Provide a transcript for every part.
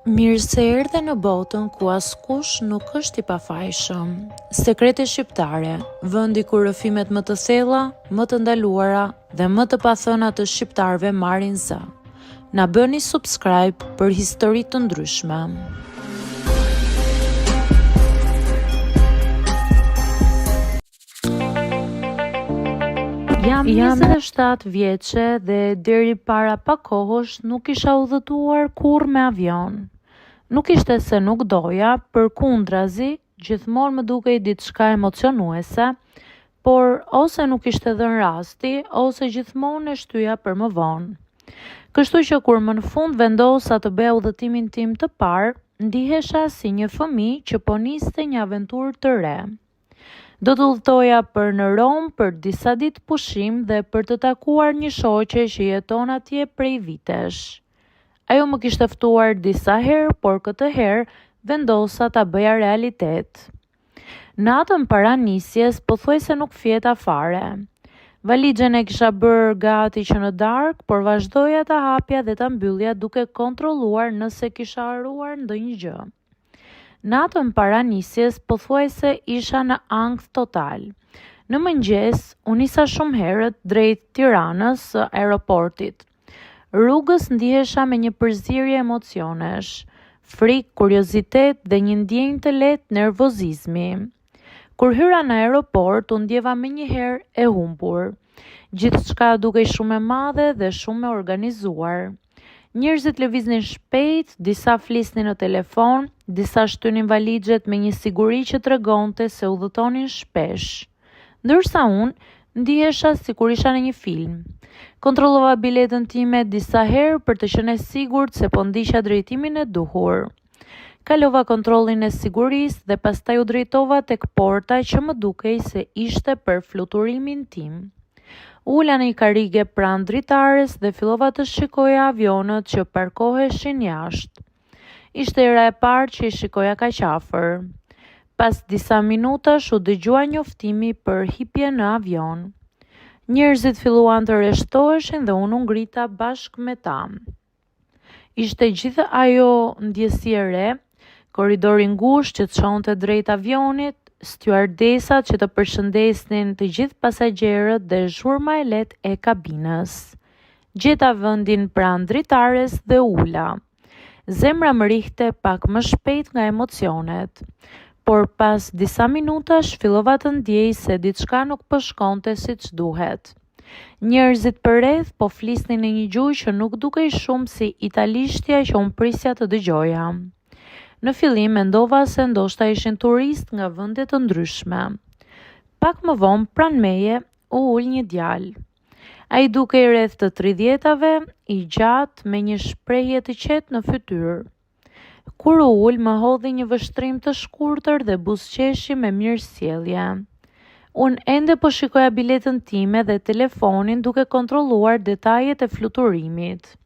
Mirë se erdhe në botën ku askush nuk është i pafajshëm. Sekrete shqiptare, vendi ku rrëfimet më të thella, më të ndaluara dhe më të pathëna të shqiptarëve marrin zë. Na bëni subscribe për histori të ndryshme. Jam 27 vjeçe dhe deri para pak kohësh nuk kisha udhëtuar kurrë me avion. Nuk ishte se nuk doja, përkundrazi, gjithmonë më dukej diçka emocionuese, por ose nuk ishte dhënë rasti, ose gjithmonë e shtyja për më vonë. Kështu që kur më në fund vendosa të bëja udhëtimin tim të parë, ndihesha si një fëmijë që po niste një aventurë të re. Do të udhëtoja për në Romë për disa ditë pushim dhe për të takuar një shoqe që jeton atje prej vitesh. Ajo më kishte ftuar disa herë, por këtë herë vendosa ta bëja realitet. Natën para nisjes, pothuajse nuk fjeta fare. Valixhen e kisha bërë gati që në darkë, por vazhdoja ta hapja dhe ta mbyllja duke kontrolluar nëse kisha harruar ndonjë gjë. Natën para nisjes pothuajse isha në ankth total. Në mëngjes u nisa shumë herët drejt Tiranës së aeroportit. Rrugës ndihesha me një përzierje emocionesh, frikë, kuriozitet dhe një ndjenjë të lehtë nervozizmi. Kur hyra në aeroport, u ndjeva menjëherë e humbur. Gjithçka dukej shumë e madhe dhe shumë e organizuar. Njerëzit lëviznin shpejt, disa flisnin në telefon, disa shtynin valixhet me një siguri që tregonte se udhëtonin shpesh. Ndërsa unë, ndihesha sikur isha në një film. Kontrollova biletën time disa herë për të qenë e sigurt se po ndiqja drejtimin e duhur. Kalova kontrollin e sigurisë dhe pastaj u drejtova tek porta që më dukej se ishte për fluturimin tim. U ula në një karrige pranë dritares dhe fillova të shikoja avionët që parkoheshin jashtë. Ishte hera e parë që i shikoja kaq afër. Pas disa minutash u dëgjua njoftimi për hipje në avion. Njerëzit filluan të rreshtoheshin dhe unë u ngrita bashkë me ta. Ishte gjithë ajo ndjesi e re, korridori i ngushtë që të çonte drejt avionit, stjuardesat që të përshëndesnin të gjithë pasagjerët dhe zhurma e lehtë e kabinës. Gjeta vendin pranë dritares dhe u ula. Zemra më rrihte pak më shpejt nga emocionet. Por pas disa minutash fillova të ndjej se diçka nuk po shkonte siç duhet. Njerëzit përreth po flisnin në një gjuhë që nuk dukej shumë si italishtja që unë prisja të dëgjoja. Në fillim mendova se ndoshta ishin turistë nga vende të ndryshme. Pak më vonë pranë meje u ul një djalë. Ai dukej rreth të tridhjetave, i gjatë me një shprehje të qetë në fytyrë. Kur u ul, më hodhi një vështrim të shkurtër dhe buzëqeshi me mirësjellje. Unë ende po shikoja biletën time dhe telefonin duke kontrolluar detajet e fluturimit.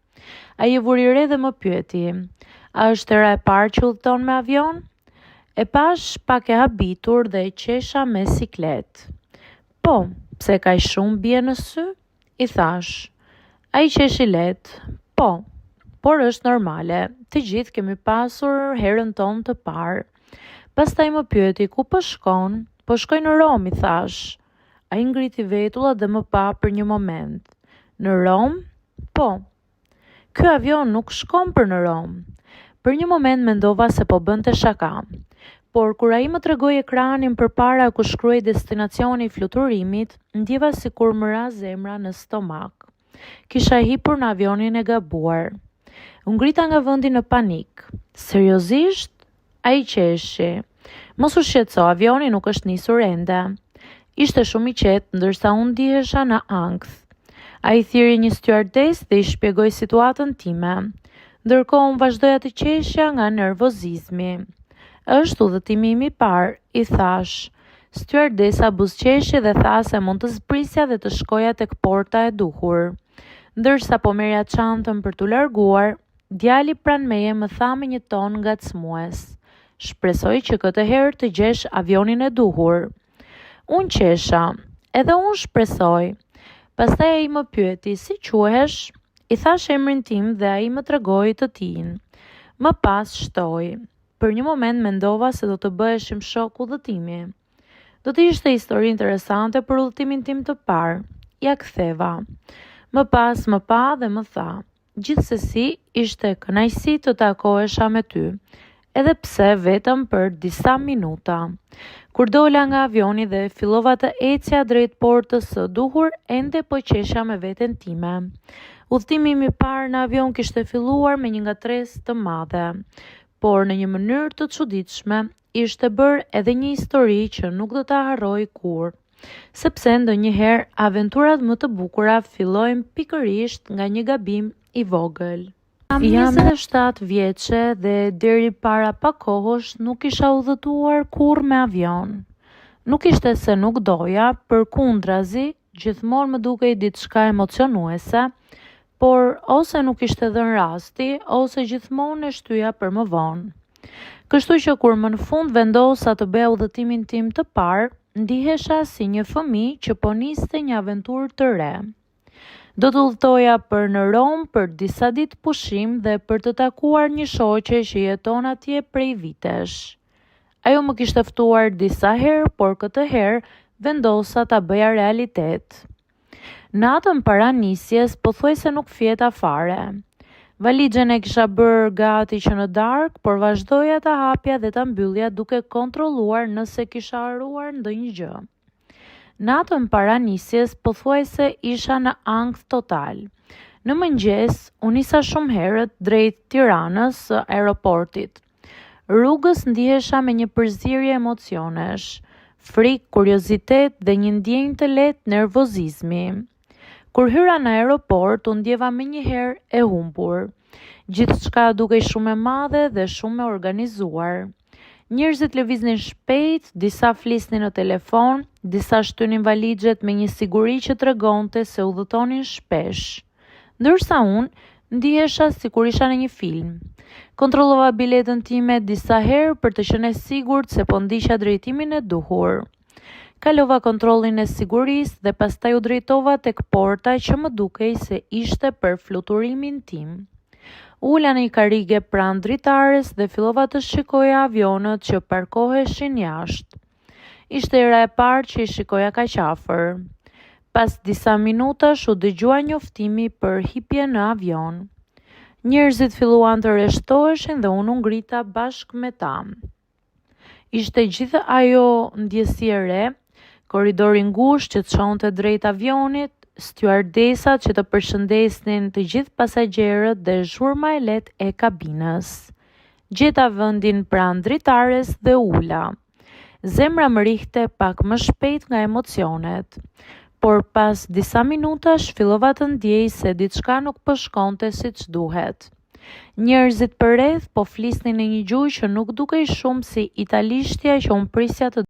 Ai e vuri re dhe më pyeti, A është hera e parë që udhëton me avion? E pashë pak e habitur dhe qesha me siklet. Po, pse kaq shumë bie në sy? I thashë. Ai qeshi lehtë. Po, por është normale. Të gjithë kemi pasur herën tonë të parë. Pastaj më pyeti ku po shkon? Po shkoj në Romë, i thashë. Ai ngriti vetullat dhe më pa për një moment. Në Romë? Po. Ky avion nuk shkon për në Romë. Për një moment mendova se po bënte shaka. Por kur ai më tregoi ekranin përpara ku shkruhej destinacioni i fluturimit, ndjeva sikur më ra zemra në stomak. Kisha hipur në avionin e gabuar. U ngrita nga vendi në panik. Seriozisht? Ai qeshi. Mos u shqetëso, avioni nuk është nisur ende. Ishte shumë i qetë, ndërsa unë ndihesha në ankth. Ai thirri një stjuardesë dhe i shpjegoi situatën time. Ndërkohë unë vazhdoja të qeshja nga nervozizmi. Është udhëtimi im i parë, i thashë. Stjuardesa buzëqeshi dhe tha se mund të zbrisja dhe të shkoja tek porta e duhur. Ndërsa po merrja çantën për t'u larguar, Djali pranë meje më tha me një ton ngacmues, Shpresoj që këtë herë të gjesh avionin e duhur. Unë qesha, Edhe unë shpresoj. Pastaj ai më pyeti, Si quhesh? I thashë emrin tim dhe ai më tregoi të tijin. Më pas shtoi, Për një moment mendova se do të bëheshim shokë udhëtimi. Do të ishte histori interesante për udhëtimin tim të parë. Ia ktheva. Më pas më pa dhe më tha, Gjithsesi ishte kënaqësi të takohesha me ty, edhe pse vetëm për disa minuta. Kur dola nga avioni dhe fillova të ecja drejt portës së duhur, ende po qeshja me veten time. Udhëtimi im i parë në avion kishte filluar me një ngatërresë të madhe, por në një mënyrë të çuditshme ishte bërë edhe një histori që nuk do ta harroj kurrë. Sepse ndonjëherë aventurat më të bukura fillojnë pikërisht nga një gabim i vogël. Jam 27 vjeçe dhe deri para pak kohësh nuk kisha udhëtuar kurrë me avion. Nuk ishte se nuk doja, përkundrazi, gjithmonë më dukej diçka emocionuese, por ose nuk ishte dhënë rasti, ose gjithmonë e shtyja për më vonë. Kështu që kur më në fund vendosa të bëja udhëtimin tim të parë, ndihesha si një fëmijë që po niste një aventurë të re. Do të udhëtoja për në Romë për disa ditë pushim dhe për të takuar një shoqe që jeton atje prej vitesh. Ajo më kishte ftuar disa herë, por këtë herë vendosa ta bëja realitet. Natën para nisjes, pothuajse nuk fjeta fare. Valixhen e kisha bërë gati që në darkë, por vazhdoja ta hapja dhe ta mbyllja duke kontrolluar nëse kisha harruar ndonjë gjë. Natën para nisjes, pothuajse isha në ankth total. Në mëngjes, u nisa shumë herët drejt Tiranës së aeroportit. Rrugës ndihesha me një përzierje emocionesh, frikë, kuriozitet dhe një ndjenjë të lehtë nervozizmi. Kur hyra në aeroport, u ndjeva menjëherë e humbur. Gjithçka dukej shumë e madhe dhe shumë e organizuar. Njerëzit lëviznin shpejt, disa flisnin në telefon, disa shtynin valixhet me një siguri që tregonte se udhëtonin shpesh. Ndërsa unë, ndihesha sikur isha në një film. Kontrollova biletën time disa herë për të qenë e sigurt se po ndiqja drejtimin e duhur. Kalova kontrollin e sigurisë dhe pastaj u drejtova tek porta që më dukej se ishte për fluturimin tim. U ula në një karrige pranë dritares dhe fillova të shikoja avionët që parkoheshin jashtë. Ishte hera e parë që i shikoja kaq afër. Pas disa minutash u dëgjua njoftimi për hipje në avion. Njerëzit filluan të rreshtoheshin dhe unë u ngrita bashkë me ta. Ishte gjithë ajo ndjesi e re, korridori i ngushtë që çonte drejt avionit, stjuardesat që të përshëndesnin të gjithë pasagjerët dhe zhurma e lehtë e kabinës. Gjeta vendin pranë dritares dhe u ula. Zemra më rrihte pak më shpejt nga emocionet. Por pas disa minutash fillova të ndjej se diçka nuk po shkonte siç duhet. Njerëzit përreth po flisnin në një gjuhë që nuk dukej shumë si italishtja që unë prisja të.